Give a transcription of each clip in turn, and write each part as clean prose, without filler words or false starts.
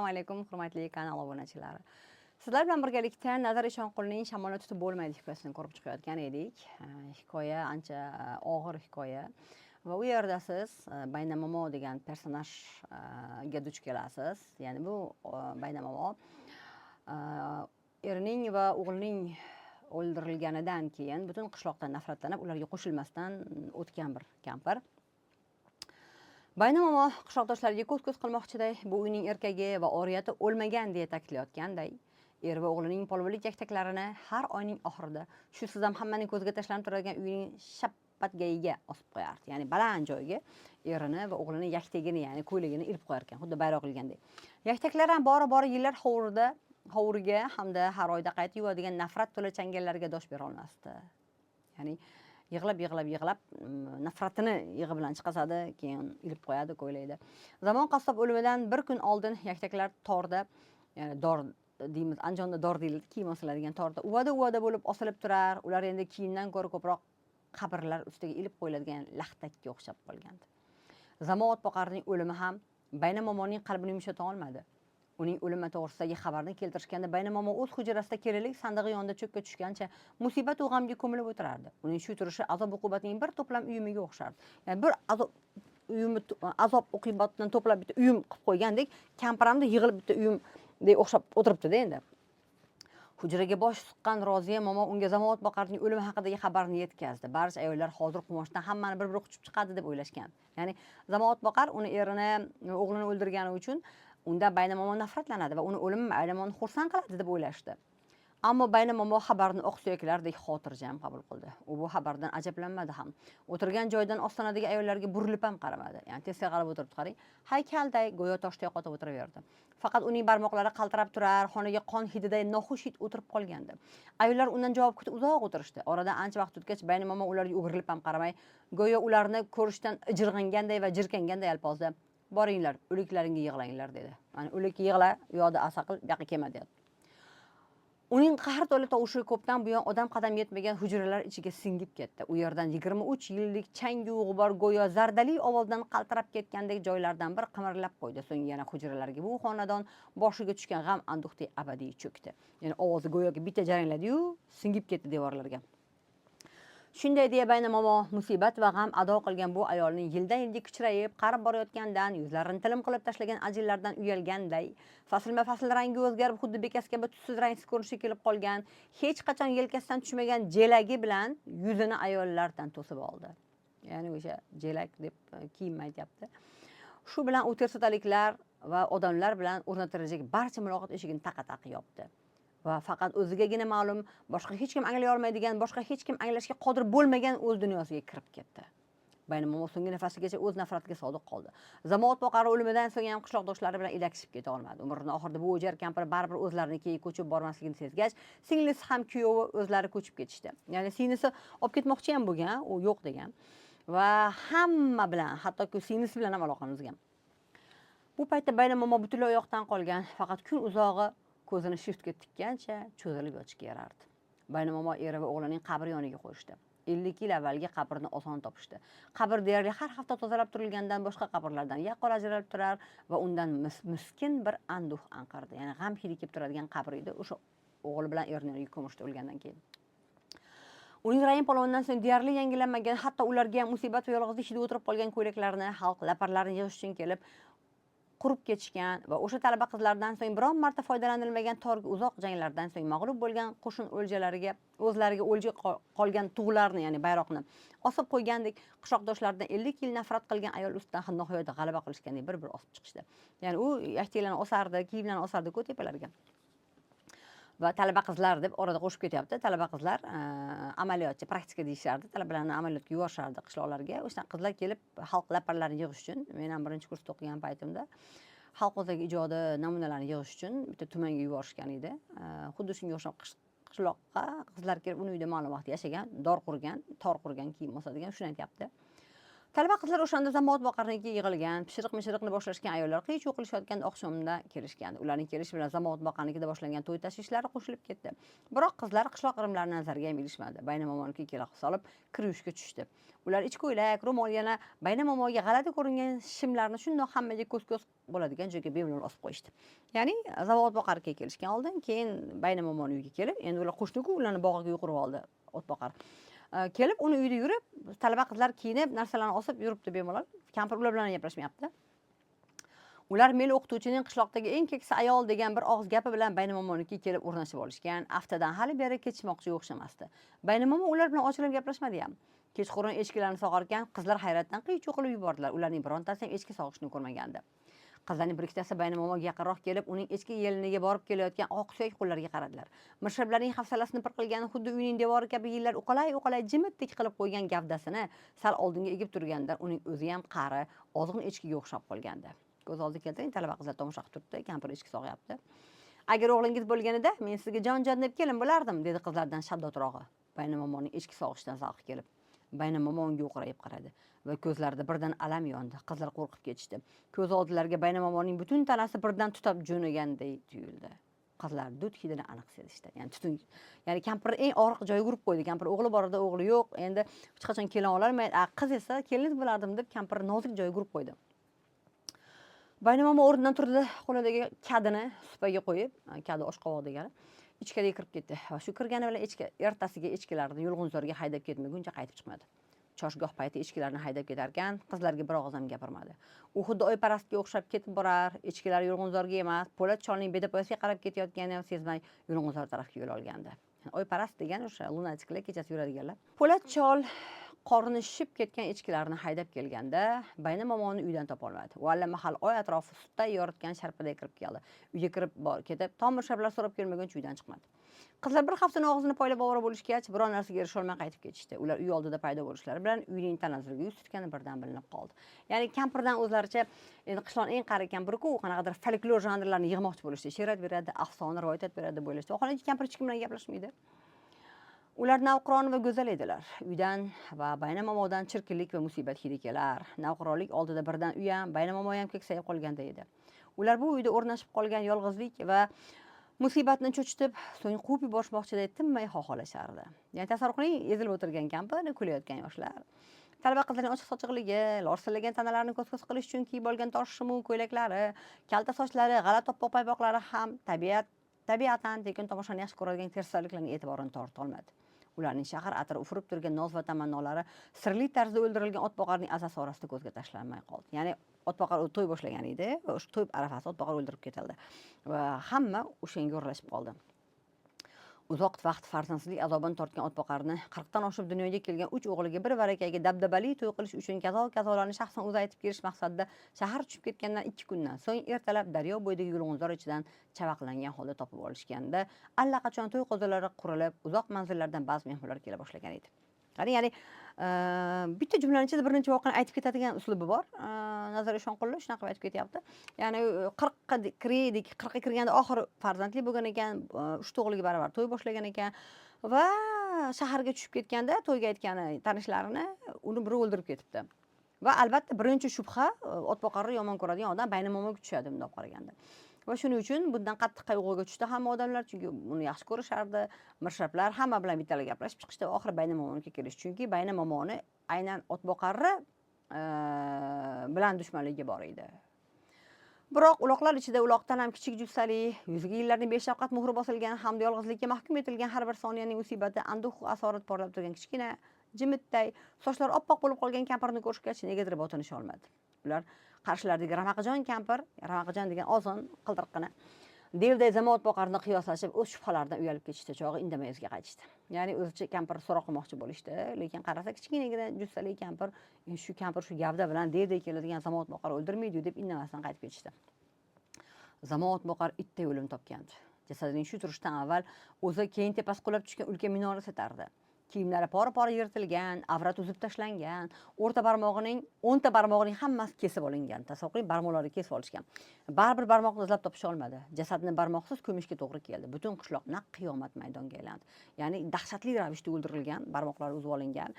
Assalomu alaykum, hurmatli kanal obunachilari. Sizlar bilan birgalikda Nazar Eshonqulning "Shamolni tutib bo'lmaydi" hikoyasini ko'rib chiqayotgan edik. Hikoya ancha og'ir hikoya va u yerda siz Bayna momo degan personajga duch kelasiz. Ya'ni bu Bayna momo erining va o'g'lining o'ldirilganidan keyin butun qishloqdan nafratlanib, ularga qo'shilmasdan o'tgan bir kampir. Bayna momo qishloqdoshlariga ko'z ko'z qilmoqchiday, bu uyning erkagi va oriyati o'lmagan deya ta'kidlayotganday, er va o'g'lining polvonlik yaktaklarini har oyning oxirida shu ham hammaning ko'ziga tashlanib turadigan uyning shappatgayiga osib qo'yardi. Ya'ni baland joyga erini va o'g'lini yaktagini, ya'ni ko'ylagini ilib qo'yar ekan, xuddi bayroq ilgandek. Yaktaklar ham bora bora yillar hovurida hovuriga hamda har oyda qayta yuvadigan nafrat to'la changallarga dosh bera olmasdi. Ya'ni yig'lab, yig'lab, yig'lab, nafratini yig'i bilan chiqazadi, keyin ilib qo'yadi ko'ylakda. Zamon qassob o'limidan bir kun oldin yaktaklar torda, ya'ni dor deymiz, Andijonda dor deyiladi, kiyim osiladigan torda uvada uvada bo'lib osilib turar. Ular endi kiyimdan ko'ra ko'proq qabrlar ustiga ilib qo'yiladigan laxtakka o'xshab qolgandi. Zamon otboqarning o'limi ham Bayna momoning qalbini yumshata olmadi. Uning o'limi to'g'risidagi xabarni keltirishganda, Bayna momo o'z hujrasida kelinlik sandig'i yonida cho'kka tushgancha musibat u g'amga ko'milib o'tirardi. Uning shu turishi azob uqubatning bir to'plam uyumiga o'xshardi. Ya'ni bir azob uyumi, azob uqubatni to'plab bitta uyum qilib qo'ygandek, kampir hamda yig'ilib bitta uyumdek o'xshab o'tiribdida. Endi hujraga bosh suqqan Roziya momo unga Zamon otboqarning o'limi haqidagi xabarni yetkazdi. Barcha ayollar hozir quvonchdan hammani bir biri quchib chiqadi deb o'ylashgan. Ya'ni Zamon otboqar uni erini, o'g'lini o'ldirgani uchun undan Bayna momo nafratlanadi va uni o'limi Bayna momoni xursand qiladi deb o'ylashdi. Ammo Bayna momo xabarni oqsuyaklardek xotirjam qabul qildi. U bu xabardan ajablanmadi ham. O'tirgan joyidan ostonadagi ayollarga burilib ham qaramadi. Ya'ni teskaga qarab o'tiribdi, qarang. Haykalday, go'yo toshday qotib o'tiraverdi. Faqat uning barmoqlari qaltirab turar, xonaga qon hididay noxush hid o'tirib qolgandi. Ayollar undan javob kutib uzoq o'tirishdi. Oradan ancha vaqt o'tgach, Bayna momo ularga o'girilib ham qaramay, go'yo ularni ko'rishdan ijirg'anganday va jirkanganday alpozda: "Boringlar, o'liklaringga yig'langlar", dedi. Ya'ni o'likka yig'la, u yoqda asa qil, bu yoqqa kelma, deyapti. Uning qahr to'la tovushi ko'pdan buyon odam qadam yetmagan hujralar ichiga singib ketdi. U yerdan 23 yillik changu g'ubor go'yo zardali ovozdan qaltirab ketgandek joylardan bir qimirlab qo'ydi. So'ng yana hujralarga bu xonadon boshiga tushgan g'am anduhdek abadiy cho'kdi. Ya'ni ovozi go'yoki bitta jarangladi-yu, singib ketdi devorlarga. Shunday deya Bayna momo musibat va g'am ado qilgan bu ayolning yildan yilga kichrayib, qarib borayotgandan, yuzlarini tilim qilib tashlagan ajinlardan uyalganday, faslma fasl rangi o'zgarib, xuddi bekas kabi tussiz, rangsiz ko'rinishga kelib qolgan, hech qachon yelkasidan tushmagan jelagi bilan yuzini ayollardan to'sib oldi. Ya'ni o'sha jelak deb kiyim aytyapti. Shu bilan u tersotaliklar va odamlar bilan o'rnatilajak barcha muloqot eshigini taqa-taq yopdi va faqat o'zigagina ma'lum, boshqa hech kim anglay olmaydigan, boshqa hech kim anglashga qodir bo'lmagan o'z dunyosiga kirib ketdi. Bayna momo so'nggi nafasigacha o'z nafratiga sodiq qoldi. Zamon otboqari o'limidan so'ng ham qishloqdoshlari bilan ilakishib keta olmadi. Umrini oxirida bu o'jar kampir baribir o'zlarinikiga ko'chib bormasligini sezgach, singlisi ham kuyovi o'zlari ko'chib ketishdi. Ya'ni singlisi olib ketmoqchi ham bo'lgan, u yo'q degan va hamma bilan, hattoki singlisi bilan ham aloqani uzgan. Bu paytda Bayna momo butunlay oyoqdan qolgan, faqat kun uzog'i ko'zini shiftga tikkancha cho'zilib yotishga yarardi. Bayna momo eri va o'g'lining qabri yoniga qo'yishdi. 50 yil avvalgi qabrni oson topishdi. Qabr deyarli har hafta tozalab turilgandan boshqa qabrlardan yaqqol ajralib turar va undan miskin bir anduh anqirdi. Ya'ni g'am hidi kelib turadigan qabr edi. O'sha o'g'li bilan erini yoniga ko'mishdi o'lgandan keyin. Uning Rahim polvondan so'ng deyarli yangilanmagan, hatto ularga ham musibat va yolg'izlik hidi o'tirib qolgan ko'ylaklarini xalq laparlarini yig'ish uchun kelib qurib ketishgan va o'sha talaba qizlardan so'ng biron marta foydalanilmagan torga uzoq janglardan so'ng mag'lub bo'lgan qo'shin o'ljalariga o'zlariga o'lja qolgan tug'larni, ya'ni bayroqni osib qo'ygandek, qishloqdoshlaridan 50 yil nafrat qilgan ayol ustidan nihoyat g'alaba qilishgandek bir bir osib chiqishdi. Ya'ni u yaktaklarni osardi, kiyimlarni osardi-ku tepalarga. Va talaba qizlar deb orada qo'shib ketyapti. Talaba qizlar amaliyotchi, praktika deyishardi. Talabalarni amaliyotga yuborishardi qishloqlarga. O'sha qizlar kelib xalq laparlarini yig'ish uchun, men ham birinchi kursda o'qigan paytimda xalq og'zaki ijodi namunalarini yig'ish uchun bitta tumanga yuborishgan edi. Xuddi shunga o'xshab qishloqqa qizlar kelib, uni uyda ma'lum vaqt yashagan, dor qurgan, tor qurgan, kiyim osadigan, shuni aytyapti. Talaba qizlar o'shanda zamoat boqarnikiga yig'ilgan, pishiriq mishiriqni boshlashgan ayollar qiy chuv qilishayotgan oqshomda kelishgan. Ularning kelishi bilan zamoat boqarnikida boshlangan to'y tashvishlari qo'shilib ketdi. Biroq qizlar qishloq g'irrimlarini nazarga ham ilishmadi. Bayna momoniki kela solib kir yuvishga tushdi. Ular ich ko'ylak, ro'mol, yana Bayna momoga g'alati ko'ringan shimlarni shundoq hammaga ko'z-ko'z bo'ladigan joyga bemalol osib qo'yishdi. Ya'ni zamoat boqarnikiga kelishgan oldin, keyin Bayna momoni uyiga kelib, endi ular qo'shni-ku, ularni bog'iga qurib oldi otboqar. Kelib uni uyida yurib, talaba qizlar kiyinib, narsalarni osib yuribdi bemalol. Kampir ular bilan gaplashmayapti. Ular meni o'qituvchining qishloqdagi eng keksa ayol degan bir og'iz gapi bilan Bayna momonikiga kelib o'rnashib olishgan. Aftidan hali beri ketishmoqchiga o'xshamasdi. Bayna momo ular bilan ochilib gaplashmadi ham. Kechqurun echkilarni sog'arkan, qizlar hayratdan qiy chuv qilib yubordilar. Ularning birontasi ham echki sog'ishni ko'rmagandi. Qizlarning bir ikkitasi Bayna momoga yaqinroq kelib, uning echki yeliniga borib kelayotgan oq suyak qo'llariga qaradilar. Mirshablarning hafsalasini pir qilgan, xuddi uyning devori kabi yillar uqalay-uqalay jimitdek qilib qo'ygan gavdasini sal oldinga egib turganda uning o'zi ham qari, ozg'in echkiga o'xshab qolgandi. Ko'z oldiga keltiring, talaba qizlar tomosha qilib turibdi, kampir echki sog'yapti. Agar o'g'lingiz bo'lganida, men sizga jon-jon deb kelin bo'lardim, dedi qizlardan shaddodrog'i. Bayna momoning echki sog'ishidan zavqi kelib. Bayna momo unga o'qrayib qaradi va ko'zlarida birdan alam yondi. Qizlar qo'rqib ketishdi. Ko'z oldilariga Bayna momoning butun tanasi birdan tutab jo'naganday tuyuldi. Qizlar dud hidini aniq sezishdi. Ya'ni tutun, ya'ni kampir eng og'riq joyiga urib qo'ydi. Kampir o'g'li bor edi, o'g'li yo'q. Endi hech qachon kelin ololmaydi. A qiz esa kelin bo'lardim deb kampir nozik joyiga urib qo'ydi. Bayna momo o'rnidan turdi, qo'lidagi kadini supaga qo'yib, kadi oshqovoq degani, ichkariga kirib ketdi. Va shu kirgani bilan echki ertasiga echkilarni yulg'unzorga haydab ketmaguncha qaytib chiqmadi. Choshgoh payti echkilarni haydab ketarkan, qizlarga bir og'iz ham gapirmadi. U xuddi oyparastga o'xshab ketib borar, echkilar yulg'unzorga emas, Po'lat cholning bedapoyasiga qarab ketayotganini ham sezmay yulg'unzor tarafga yo'l olgandi. Oyparast degan o'sha lunatiklar, kechasi yuradiganlar. Po'lat chol qorni shishib ketgan echkilarni haydab kelganda Bayna momoni uydan topolmadi. U allamahal oy atrofi sutday yoritgan sharpaday kirib keldi. Uyga kirib ketib, tom mirshablar so'rab kelmaguncha uydan chiqmadi. Qizlar bir haftani og'zini poylab ovora bo'lishgach, biron narsaga erisholmay qaytib ketishdi. Ular uy oldida paydo bo'lishlari bilan uyning tanazzuliga yuz tutgani birdan bilinib qoldi. Ya'ni kampirdan o'zlaricha, endi qishloqning eng qari kampiri-ku, qanaqadir folklor janrlarini yig'moqchi bo'lishdi. She'r aytib beradi, afsona rivoyat aytib beradi deb o'ylashdi. Vaholanki kampir hech kim bilan gaplashmaydi. Ular navqiron va go'zal edilar. Uydan va Bayna momodan chirkinlik va musibat hidi kelar. Navqironlik oldida birdan uy ham, Bayna momo ham keksayib qolganday edi. Ular bu uyda o'rnashib qolgan yolg'izlik va musibatni cho'chitib, so'ng quvib yuborishmoqchiday tinmay xoholashardi. Ya'ni tasavvur qiling, ezilib o'tirgan kampir, kulayotgan yoshlar. Talaba qizlarning ochiq sochiqligi, lorsillagan tanalarini ko'z-ko'z qilish uchun kiyib olgan tor shimu ko'ylaklari, kalta sochlari, g'alati oppoq paypoqlari ham tabiatan tekin tomoshani yaxshi ko'radigan terslarliklarning e'tiborini torta olmadi. Ularning shahar atri ufurib turgan noz va tamannolari sirli tarzda o'ldirilgan otboqarning azasi orasida ko'zga tashlanmay qoldi. Ya'ni otboqar to'y boshlagan edi va o'sha to'y arafasida otboqar o'ldirib ketildi va hamma o'shanga o'ralashib qoldi. Uzoq vaqt farzandsizlik azobini tortgan otboqarni 40dan oshib dunyoga kelgan 3 o'g'liga bir varakaga dabdabali to'y qilish uchun kazo-kazolarni shaxsan o'zi aytib kelish maqsadida shahar tushib ketgandan 2 kundan so'ng ertalab daryo bo'yidagi yulg'unzor ichidan chavaqlangan holda topib olishganda allaqachon to'y qo'zalari qurilib, uzoq manzillardan ba'zi mehmonlar kela boshlagan edi. Qarang, ya'ni bitta jumlani ichida bir necha voqeani aytib ketadigan uslubi bor. Nazar Eshonqulov shunaqa qilib aytib ketyapti. Ya'ni 40ga kirdik, 40ga kirganda oxiri farzandli bo'lgan ekan, 3 o'g'liga baravar to'y boshlagan ekan va shaharga tushib ketganda to'yga aytgani tanishlarini uni biri o'ldirib ketibdi. Va albatta birinchi shubha otboqarni yomon ko'radigan odam Bayna momoga tushadi bundoq qaraganda. Va shuning uchun bundan qattiq qayg'uga tushdi hamma odamlar, chunki uni yaxshi ko'rishardi. Mirshablar hamma bilan bittalar gaplashib chiqishdi. Oxiri Bayna momonga kelish, chunki Bayna momoni aynan otboqarni bilan dushmanligi bor edi. Biroq uloqlar ichida uloqdan ham kichik jussali, yuziga yillarning beshafqat muhri bosilgan hamda yolg'izlikka mahkum etilgan har bir soniyaning musibati, anduh asorat porlab turgan kichkina jimitday, sochlari oppoq bo'lib qolgan kampirni ko'rishgach negadir botinisha olmadi. Ular qarshilaridagi Ramaqijon kampir, Ramaqijon degan ozon qiltiriqqina devday zamoat boqarni qiyoslashib, o'z shubhalaridan uyalib ketishdi, chog'i indamay o'ziga qaytishdi. Ya'ni o'zicha kampir so'roq qilmoqchi bo'lishdi, lekin qarasa kichkinagina jussali kampir, shu kampir shu gavda bilan devday keladigan zamoat boqar o'ldirmaydi deb indamasdan qaytib ketishdi. Zamoat boqar itday o'lim topgandi. Jasadining shu turishdan avval o'zi, keyin tepasi qulab tushgan ulkan minora setardi. Kiyimlari pora pora yirtilgan, avrat uzib tashlangan, o'rta barmog'ining, o'nta barmog'ining hammasi kesib olingan. Tasavvur qiling, barmoqlarini kesib olishgan. Baribir barmoqni izlab topisha olmadi. Jasadni barmoqsiz ko'mishga to'g'ri keldi. Butun qishloq naq qiyomat maydonga aylandi. Ya'ni dahshatli ravishda o'ldirilgan, barmoqlari uzib olingan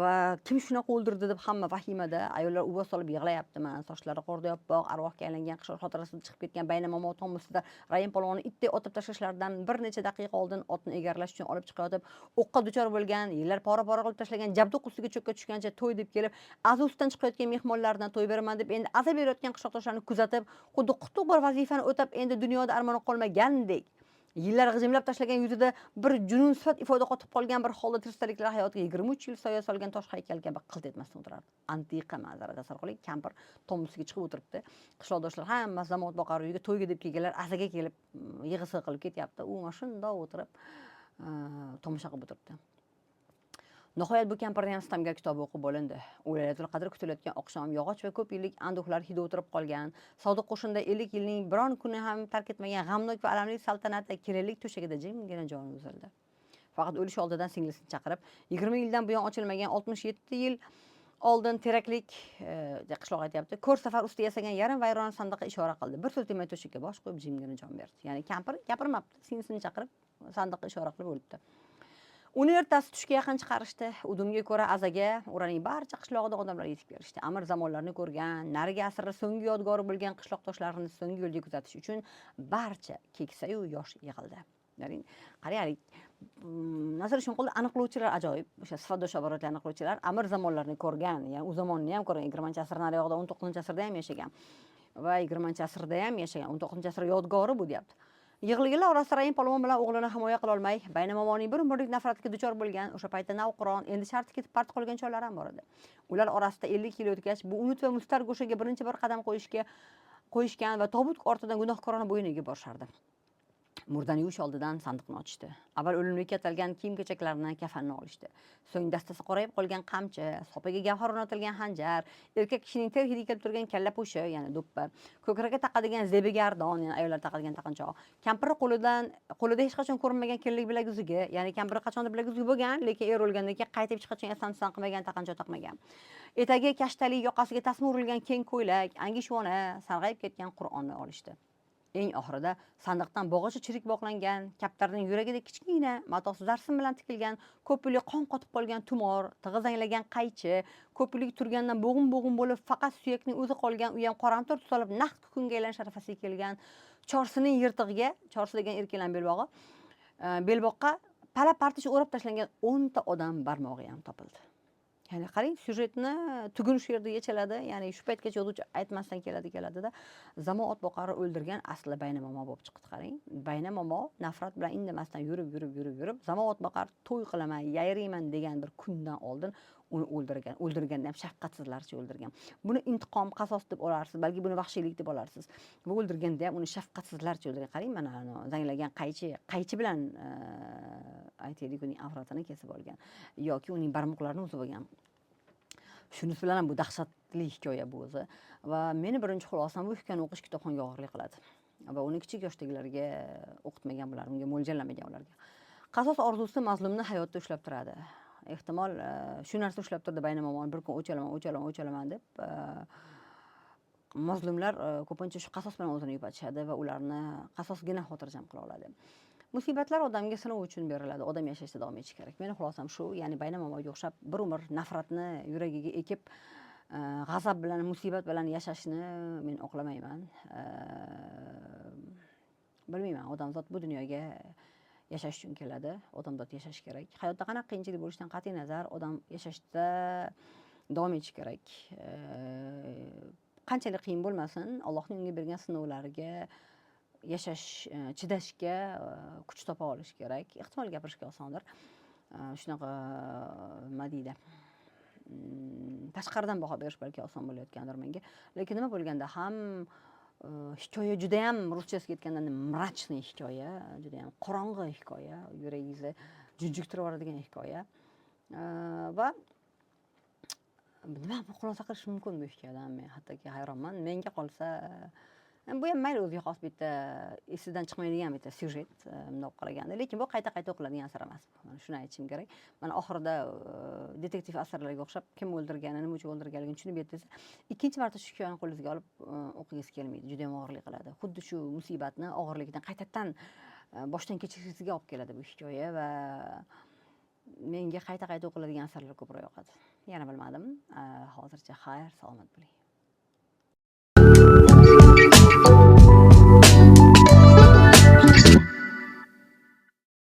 va kim shunaqa o'ldirdi deb hamma vahimada, ayollar uvvos solib yig'layapti. Mana sochlari qorday oppoq, arvohga aylangan, qishloq xotirasida chiqib ketgan Baynamomo tom ustida Rahim polvonni itday otib tashlashlaridan bir necha daqiqa oldin otni egarlash uchun olib chiqayotib o'qqa duchor bo'lgan, yillar pora pora qilib tashlagan jabduq ustiga cho'kka tushgancha to'y deb kelib, aza ustidan chiqayotgan mehmonlardan to'y beraman deb endi aza berayotgan qishloqdoshlarini kuzatib, xuddi qutlug' bir vazifani o'tab endi dunyoda armoni qolmagandek, yillar g'ijimlab tashlagan yuzida bir junun sifat ifoda qotib qolgan bir holda tirsaliklar hayotiga 23 yil soya solgan tosh haykal kabi qilt etmasdan o'tirardi. Antiqa manzara, tasavvur qiling, kampir tom ustiga chiqib o'tiribdi. Qishloqdoshlar hammasi zamot boqar uyiga to'yga deb kelganlar azaga kelib yig'isi qilib ketyapti. U mana shundoq o'tirib tomosha qilib o'tiribdi. Nihoyat bu kampirni ham sitamgar kitobi o'qib bo'lindi. U Laylatul Qadr kutilayotgan oqshom yog'och va ko'p yillik anduhlar hidi o'tirib qolgan, sodiq qo'shinda 50 yilning biron kuni ham tark etmagan g'amnok va alamli saltanatda kelinlik to'shagida jimgina joni uzildi. Faqat o'lish oldidan singlisini chaqirib, 20 yildan buyon ochilmagan, 67 yil oldin teraklik qishloq aytyapti, ko'r safar ustida yasagan yarim vayrona sandiqqa ishora qildi. Bir so'z demay to'shakka bosh qo'yib jimgina jon berdi. Ya'ni kampir gapirmabdi, singlisini chaqirib sandiqqa ishora qilib o'libdi. Uni ertasi tushga yaqin chiqarishdi. Udumga ko'ra azaga Uraning barcha qishlog'ida odamlar yetib kelishdi. Amir zamonlarni ko'rgan, narigi asrda so'nggi yodgori bo'lgan qishloqdoshlarini so'nggi yo'lga kuzatish uchun barcha keksayu yosh yig'ildi. Ya'ni qaraylik, Nazir Eshonqulda aniqlovchilar ajoyib, o'sha sifatdosh aborotlarni aniqlovchilar amir zamonlarni ko'rgan, ya'ni u zamonni ham ko'rgan, 20-asr nariyog'ida, 19-asrda ham yashagan va 20-asrda ham yashagan, 19-asr yodgori bu deyapti. Yig'ilganlar orasida Rahim polvon bilan o'g'lini himoya qilolmay, Baynamomoning bir umrlik nafratiga duchor bo'lgan, o'sha paytda navqiron, endi sharti ketib part qolgan chollar ham bor edi. Ular orasida 50 yil o'tgach, bu unut va mustar go'shaga birinchi bir qadam qo'yishgan va tobut ortidan gunohkorona bo'yin egib borishardi. Murdani yuvish oldidan sandiqni ochishdi. Avval o'limlikka atalgan kiyim-kechaklarni, kafanni olishdi. So'ng dastasi qorayib qolgan qamchi, sopiga gavhar o'rnatilgan xanjar, erkak kishining ter hidi kelib turgan kallapo'shi, ya'ni do'ppi, ko'krakka taqadigan zebigardon, ya'ni ayollar taqadigan taqinchoq, kampiri qo'lida hech qachon ko'rinmagan kelinlik bilaguzugi, ya'ni kampiri qachondir bilaguzugi bo'lgan, lekin er o'lgandan keyin qaytib hech qachon yasan qilmagan, taqinchoq taqmagan. Etagi kashtali, yoqasiga tasma urilgan keng ko'ylak, angishvona, sarg'ayib ketgan Qur'onni olishdi. Eng oxirida sandiqdan bog'ichi chirik bog'langan, kaptarning yuragidek kichkina, matosi zarsim bilan tikilgan, ko'p pulli qon qotib qolgan tumor, tig'i zanglagan qaychi, ko'p pullik turgandan bo'g'im-bo'g'im bo'lib faqat suyakning o'zi qolgan, u ham qoramtir tus olib naq kukunga aylanish arafasiga kelgan chorsining yirtig'iga, chorsi degan erkaklar belbog'i, belboqqa pala partish o'rab tashlangan 10 ta odam barmog'i ham topildi. Ya'ni qarang, syujetni tugun shu yerda yechiladi. Ya'ni shu paytgacha yozuvchi aytmasdan keladi, keladida. Zamon otboqarni o'ldirgan asli Baynamomo bo'lib chiqdi, qarang. Baynamomo nafrat bilan indamasdan yurib, yurib, yurib, yurib, Zamon otboqar to'y qilaman, yayrayman degan bir kundan oldin uni o'ldirgan. O'ldirganda ham shafqatsizlarcha o'ldirgan. Buni intiqom, qasos deb olarsiz, balki buni vahshiylik deb olarsiz. Bu o'ldirganda ham uni shafqatsizlarcha o'ldirgan. Qarang, mana zanglagan qaychi bilan aytaylik, uning avratini kesib olgan yoki uning barmoqlarini uzib olgan. Shunisi bilan ham bu dahshatli hikoya bu o'zi. Va meni birinchi xulosam, bu hikoyani o'qish kitobxonga og'irlik qiladi. Va uni kichik yoshdagilarga o'qitmagan bo'lardim, unga mo'ljallamagan ularga. Qasos orzusi mazlumni hayotda ushlab turadi. Ehtimol shu narsa ushlab turdi Baynamomoni, bir kun o'ch olaman, o'ch olaman, o'ch olaman deb. Mazlumlar ko'pincha shu qasos bilan o'zini yupatishadi va ularni qasosgina xotirjam qila oladi. Musibatlar odamga sinov uchun beriladi, odam yashashda davom etishi kerak. Meni xulosam shu, ya'ni Baynamomoga o'xshab bir umr nafratni yuragiga ekib, g'azab bilan, musibat bilan yashashni men oqlamayman. Bilmayman, odamzod bu dunyoga yashash uchun keladi, odamzod yashash kerak. Hayotda qanaqa qiyinchilik bo'lishidan qat'iy nazar, odam yashashda davom etishi kerak. Qanchalik qiyin bo'lmasin, Allohning unga bergan sinovlariga yashash, chidashga kuch topa olish kerak. Ehtimol gapirishga osondir. Shunaqa nima deydi? Tashqaridan baho berish balki oson bo'layotgandir menga. Lekin nima bo'lganda ham hikoya juda ham, ruschasiga aytganda, мрачный hikoya, juda ham qorong'i hikoya, yuragingizni junjiktirib yuboradigan hikoya. Va nima xulosa qilish mumkin bu hikoyadan, men hattoki hayronman. Menga qolsa Bu ham mayli, o'ziga xos bitta esidan chiqmaydigan bitta syujet, bundoq qaraganda, lekin bu qayta qayta o'qiladigan asar emas, mana shuni aytishim kerak. Mana oxirida detektiv asarlarga o'xshab kim o'ldirgani, nima uchun o'ldirganligini tushunib yetdingiz, ikkinchi marta shu hikoyani qo'lingizga olib o'qigingiz kelmaydi. Juda yam og'irlik qiladi, xuddi shu musibatni og'irligidan qaytadan boshdan kechirishingizga olib keladi bu hikoya. Va menga qayta qayta o'qiladigan asarlar ko'proq yoqadi. Yana bilmadim. Hozircha xayr, salomat bo'ling.